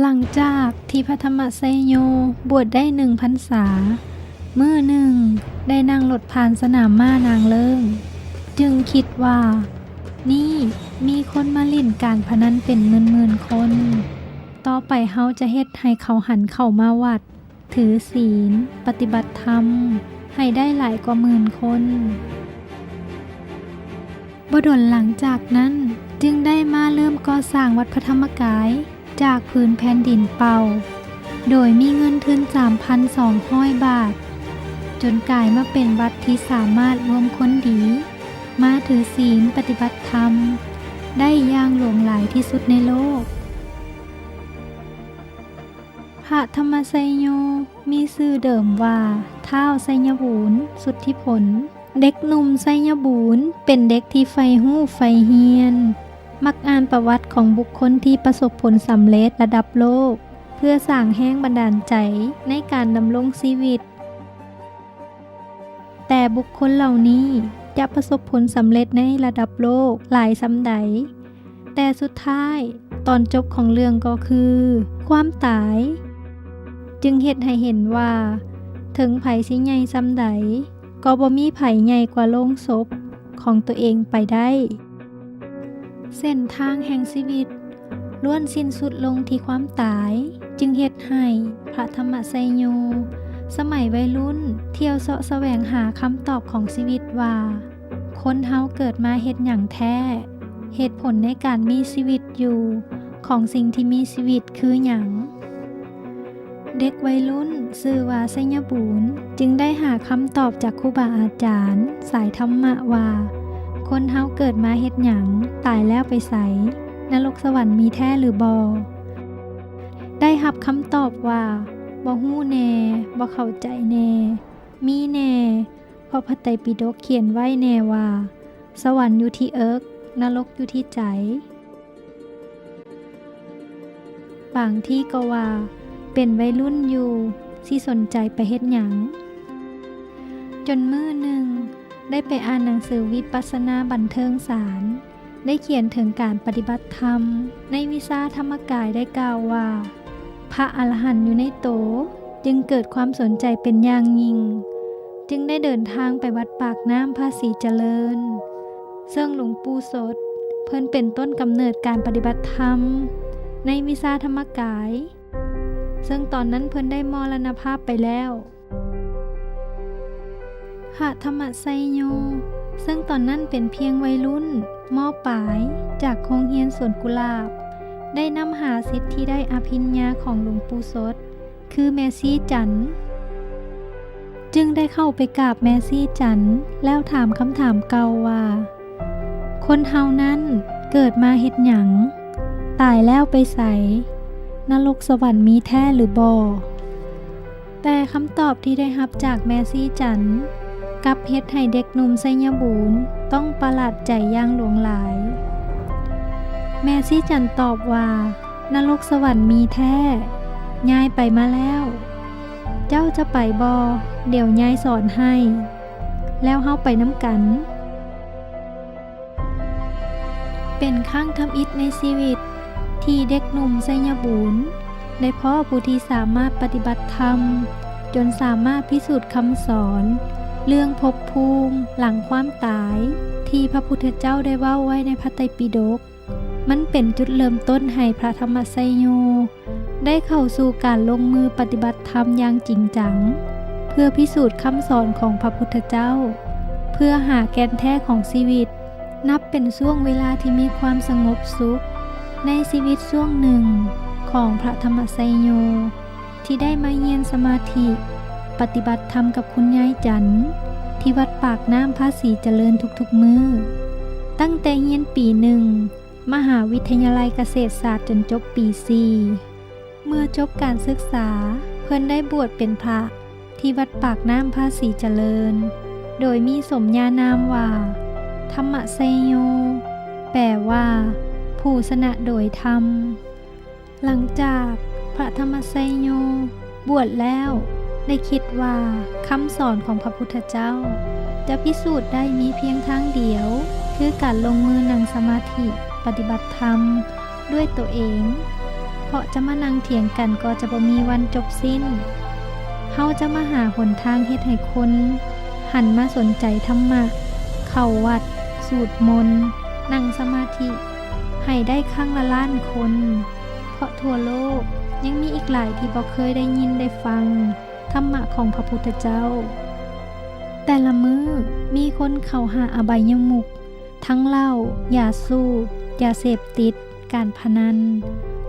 ຫຼັງຈາກທີ່ພະທຳມະໄຊໂຍບວດໄດ້ໜຶ່ງພັນສາ, ມື້ໜຶ່ງໄດ້ນັ່ງລົດຜ່ານສະໜາມມ້ານາງເລີ້ງ, ຈຶ່ງຄິດວ່ານີ້ມີຄົນມາຫຼິ້ນການພະນັນເປັນໝື່ນໆຄົນ. ຕໍ່ໄປເຮົາຈະເຮັດໃຫ້ເຂົາຫັນເຂົ້າມາວັດ, ຖືສີນ, ປະຕິບັດທຳໃຫ້ໄດ້ຫຼາຍກວ່າໝື່ນຄົນ. ບໍ່ດົນຫຼັງຈາກນັ້ນ, ຈຶ່ງໄດ້ມາເລີ່ມກໍ່ສ້າງວັດພະທຳມະກາຍຈາກພື້ນແຜ່ນດິນເປົ່າ, ໂດຍມີເງິນທຶນສາມພັນສອງຮ້ອຍບາດ, ຈົນກາຍມາເປັນວັດທີ່ສາມາດລວມຄົນດີມາຖືສີນປະຕິບັດທຳໄດ້ຢ່າງຫຼວງຫຼາຍທີ່ສຸດໃນໂລກ. ພະທຳມະໄຊໂຍ ມີຊື່ເດີມວ່າທ້າວໄຊຍະບູນ ສຸດທິພົນ. ເດັກໜຸ່ມໄຊຍະບູນເປັນເດັກທີ່ໃຝ່ຮູ້ໃຝ່ຮຽນ, ມັກອ່ານປະຫວັດຂອງບຸກຄົນທີ່ປະສົບຜົນສຳເລັດລະດັບໂລກ ເພື່ອສ້າງແຮງບັນດານໃຈໃນການດຳລົງຊີວິດ. ແຕ່ບຸກຄົນເຫຼົ່ານີ້ຈະປະສົບຜົນສຳເລັດໃນລະດັບໂລກຫຼາຍສ່ຳໃດ, ແຕ່ສຸດທ້າຍຕອນຈົບຂອງເລື່ອງກໍຄືຄວາມຕາຍ, ຈຶ່ງເຮັດໃຫ້ເຫັນວ່າເຖິງໃຜຊິໃຫຍ່ສ່ຳໃດ, ກໍບໍ່ມີໃຜໃຫຍ່ກວ່າໂລງສົບຂອງຕົວເອງໄປໄດ້. ເສັ້ນທາງແຫ່ງຊີວິດລ້ວນສິ້ນສຸດລົງທີ່ຄວາມຕາຍ, ຈຶ່ງເຮັດໃຫ້ພະທຳມະໄຊໂຍ ສະໄໝໄວລຸ້ນ ທ່ຽວເຊາະສະແຫວງຫາຄຳຕອບຂອງຊີວິດວ່າ ຄົນເຮົາເກີດມາເຮັດຫຍັງແທ້? ເຫດຜົນໃນການມີຊີວິດຢູ່ຂອງສິ່ງທີ່ມີຊີວິດຄືຫຍັງ? ເດັກໄວລຸ້ນຊື່ວ່າໄຊຍະບູນ ຈຶ່ງໄດ້ຫາຄຳຕອບຈາກຄູບາອາຈານສາຍທຳມະວ່າ ຄົນເຮົາເກີດມາເຮັດຫຍັງ? ຕາຍແລ້ວໄປໃສ? ນະລົກສະຫວັນມີແທ້ຫຼືບໍ່? ໄດ້ຮັບຄຳຕອບວ່າ ບໍ່ຮູ້ແນ່, ບໍ່ເຂົ້າໃຈແນ່, ມີແນ່, ເພາະພະໄຕປິດົກຂຽນໄວ້ແນ່ວ່າ ສະຫວັນຢູ່ທີ່ເອິກ, ນະລົກຢູ່ທີ່ໃຈ. ບາງທີກໍວ່າເປັນໄວລຸ້ນຢູ່, ຊິສົນໃຈໄປເຮັດຫຍັງ? ຈົນມື້ໜຶ່ງໄດ້ໄປອ່ານໜັງສືວິປັດສະນາບັນເທີງສານ ໄດ້ຂຽນເຖິງການປະຕິບັດທຳໃນວິຊາທຳມະກາຍໄດ້ກ່າວວ່າ ພະອະລະຫັນຢູ່ໃນໂຕ ຈຶ່ງເກີດຄວາມສົນໃຈເປັນຢ່າງຍິ່ງ, ຈຶ່ງໄດ້ເດີນທາງໄປວັດປາກນ້ຳພະສີຈະເລີນ ເຊິ່ງຫຼວງປູ່ສົດເພິ່ນເປັນຕົ້ນກຳເນີດການປະຕິບັດທຳໃນວິຊາທຳມະກາຍ, ເຊິ່ງຕອນນັ້ນເພິ່ນໄດ້ມໍລະນະພາບໄປແລ້ວ. ພະທຳມະໄຊໂຍ ເຊິ່ງຕອນນັ້ນເປັນພຽງໄວລຸ້ນ ມ.ປາຍ ຈາກໂຮງຮຽນສວນກຸຫຼາບ ໄດ້ນຳຫາສິດທີ່ໄດ້ອະພິນຍາຂອງຫຼວງປູ່ສົດ ຄືແມ່ຊີຈັນ ຈຶ່ງໄດ້ເຂົ້າໄປກາບແມ່ຊີຈັນ ແລ້ວຖາມຄຳຖາມເກົ່າວ່າ ຄົນເຮົານັ້ນເກີດມາເຮັດຫຍັງ? ຕາຍແລ້ວໄປໃສ? ນະລົກສະຫວັນມີແທ້ຫຼືບໍ່? ແຕ່ຄຳຕອບທີ່ໄດ້ຮັບຈາກແມ່ຊີຈັນ ກັບເຮັດໃຫ້ເດັກໜຸ່ມໄຊຍະບູນຕ້ອງປະຫຼາດໃຈຢ່າງຫຼວງຫຼາຍ. ແມ່ຊີຈັນຕອບວ່າ ນະລົກສະຫວັນມີແທ້, ຍາຍໄປມາແລ້ວ. ເຈົ້າຈະໄປບໍ່? ດຽວຍາຍສອນໃຫ້, ແລ້ວເຮົາໄປນຳກັນ. ເປັນຄັ້ງທຳອິດໃນຊີວິດ ທີ່ເດັກໜຸ່ມໄຊຍະບູນ ໄດ້ພໍ້ຜູ້ທີ່ສາມາດປະຕິບັດທຳ ຈົນສາມາດພິສູດຄຳສອນເລື່ອງພົບພູມຫຼັງຄວາມຕາຍ ທີ່ພະພຸດທະເຈົ້າໄດ້ເວົ້າໄວ້ໃນພະໄຕປິດົກ. ມັນເປັນຈຸດເລີ່ມຕົ້ນໃຫ້ພະທຳມະໄຊໂຍ ໄດ້ເຂົ້າສູ່ການລົງມືປະຕິບັດທຳຢ່າງຈິງຈັງ ເພື່ອພິສູດຄຳສອນຂອງພະພຸດທະເຈົ້າ ເພື່ອຫາແກ່ນແທ້ຂອງຊີວິດ. ນັບເປັນຊ່ວງເວລາທີ່ມີຄວາມສະຫງົບສຸກໃນຊີວິດຊ່ວງໜຶ່ງຂອງພະທຳມະໄຊໂຍ ທີ່ໄດ້ມາຮຽນສະມາທິ ປະຕິບັດທຳກັບຄຸນຍາຍຈັນ ທີ່ວັດປາກນ້ຳພາສີຈະເລີນທຸກໆມື້. ຕັ້ງແຕ່ຮຽນປີໜຶ່ງ ມະຫາວິທະຍາໄລກະເສດສາດຈົນຈົບປີສີ່ ເມື່ອຈົບການສຶກສາ ເພິ່ນໄດ້ບວດເປັນພະທີ່ວັດປາກນ້ຳພາສີຈະເລີນ ໂດຍມີສົມຍານາມວ່າ ທຳມະໄຊໂຍ ແປວ່າ ຜູ້ຊະນະໂດຍທຳ. ຫຼັງຈາກພະທຳມະໄຊໂຍບວດແລ້ວ ໄດ້ຄິດວ່າຄຳສອນຂອງພະພຸດທະເຈົ້າຈະພິສູດໄດ້ມີພຽງທາງດຽວ ຄືການລົງມືນັ່ງສະມາທິປະຕິບັດທຳດ້ວຍໂຕເອງ. ເພາະຈະມານັ່ງຖຽງກັນກໍຈະບໍ່ມີວັນຈົບສິ້ນ. ເຮົາຈະມາຫາຫົນທາງເຮັດໃຫ້ຄົນຫັນມາສົນໃຈທຳມະ, ເຂົ້າວັດ, ສູດມົນ, ນັ່ງສະມາທິ ໃຫ້ໄດ້ຄັ້ງລະລ້ານຄົນ, ເພາະທົ່ວໂລກຍັງມີອີກຫຼາຍທີ່ບໍ່ເຄີຍໄດ້ຍິນໄດ້ຟັງ ທຳມະຂອງພະພຸດທະເຈົ້າ. ແຕ່ລະມື້ມີຄົນເຂົ້າຫາອະບາຍະມຸກ, ທັງເຫຼົ້າ, ຢາສູບ, ຢາເສບຕິດ, ການພະນັນ,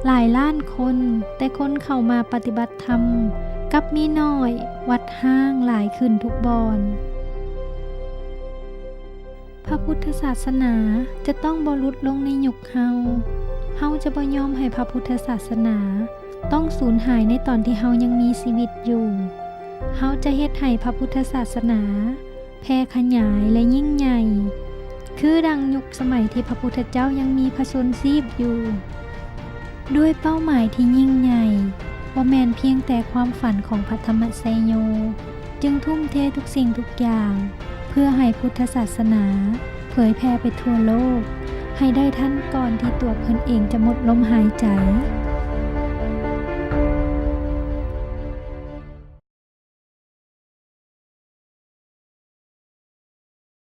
ຫຼາຍລ້ານຄົນ, ແຕ່ຄົນເຂົ້າມາປະຕິບັດທຳກັບມີໜ້ອຍ, ວັດຮ້າງຫຼາຍຂຶ້ນທຸກບ່ອນ. ພະພຸດທະສາສະໜາຈະຕ້ອງບໍ່ຫຼຸດລົງໃນຍຸກເຮົາ. ເຮົາຈະບໍ່ຍອມໃຫ້ພະພຸດທະສາສະໜາຕ້ອງສູນຫາຍໃນຕອນທີ່ເຮົາຍັງມີຊີວິດຢູ່. ເຮົາຈະເຮັດໃຫ້ພະພຸດທະສາສະໜາແຜ່ຂະຫຍາຍ ແລະ ຍິ່ງໃຫຍ່ ຄືດັ່ງຍຸກສະໄໝທີ່ພະພຸດທະເຈົ້າຍັງມີພະຊົນຊີບຢູ່. ດ້ວຍເປົ້າໝາຍທີ່ຍິ່ງໃຫຍ່, ບໍ່ແມ່ນພຽງແຕ່ຄວາມຝັນຂອງພະທຳມະໄຊໂຍ ຈຶ່ງທຸ່ມເທທຸກສິ່ງທຸກຢ່າງ ເພື່ອໃຫ້ພຸດທະສາສະໜາເຜີຍແຜ່ໄປທົ່ວໂລກ ໃຫ້ໄດ້ທັນກ່ອນທີ່ຕົວເພິ່ນເອງຈະໝົດລົມຫາຍໃຈ.